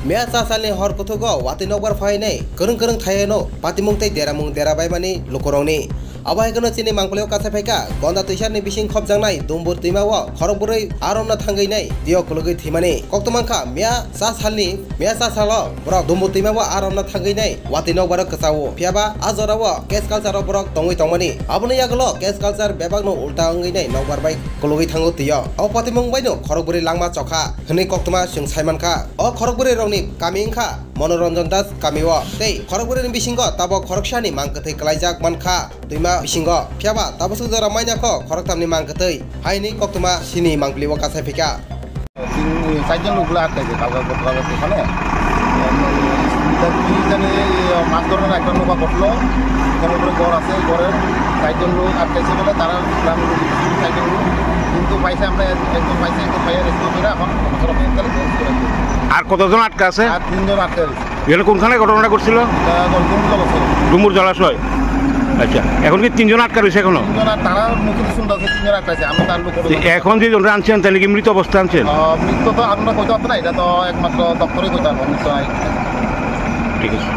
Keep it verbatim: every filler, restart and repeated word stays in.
Mia cha salni hor kuthugo watwi nokbar phainai kwrwng kwrwng thaiano patimung tei deramung dera baimani lukurokni. Abo hai kheno chini mangpilio kasai phaikha Gonda twisarni bising khopjaknai Dumbur twimao khorok bwrwi aromna thangwi nai tio kulugwi thwimani. Koktwma wngkha mia cha salni, mia cha salo borok Dumbur twimao aromna thangwi nai watwi nokbaro kwchao. Phiyaba a jorao caste culture o borok tongwi tongmani. Aboni yagulo caste culture bebakno ulta wngwi nai nokbar bai kulugwi thango tio. O patimung baino khorok bwrwi langma chokha hwnwi koktwma chwng saimankha. O khorok bwrwi rokni kami wngkha Monoranjan Das kami o. Tei khorok bwrwi ni bisingo tabok khoroksani mang kwthwi kwlaijak mankha twima bisingo. Phiyaba tabaswk jora maina kho khoroktamni mang kwthwi. Haini koktwma chini mangpili o kasai phikha. Tin, চারজন লোক আটকাইছে কালকে গতকাল ওখানে। এমনি জানি মাছ ধরার একটা নৌকা ঘটলো, এখানে উপরে ঘর আছে, ঘরের চারজন লোক আটকাইছে বলে তারা গ্রামের লোক চারজন লোক কিন্তু পাইছে, আমরা একজন পাইছে, একজন পাইয়া রেস্কিউ করে এখন কর্মকর্তা মেন্টালি রেস্কিউ করে। আর কতজন আটকা আছে? আর তিনজন আটকে রয়েছে। এটা কোনখানে ঘটনাটা ঘটছিল? এটা এখন কোন জলাশয়? ডুমুর জলাশয়। আচ্ছা, এখন কি তিনজন আটকা রয়েছে এখনো? তিনজন আর তারা মুখে শুনতে আছে, তিনজন আটকা আছে, আমরা তার লোক তো এখন যে জনরা আনছেন, তাহলে কি মৃত অবস্থা আনছেন? আহ, মৃত তো আমরা কইতে পারবো না, এটা তো একমাত্র দপ্তরে কইতে পারবো, মৃত নাই। ঠিক আছে।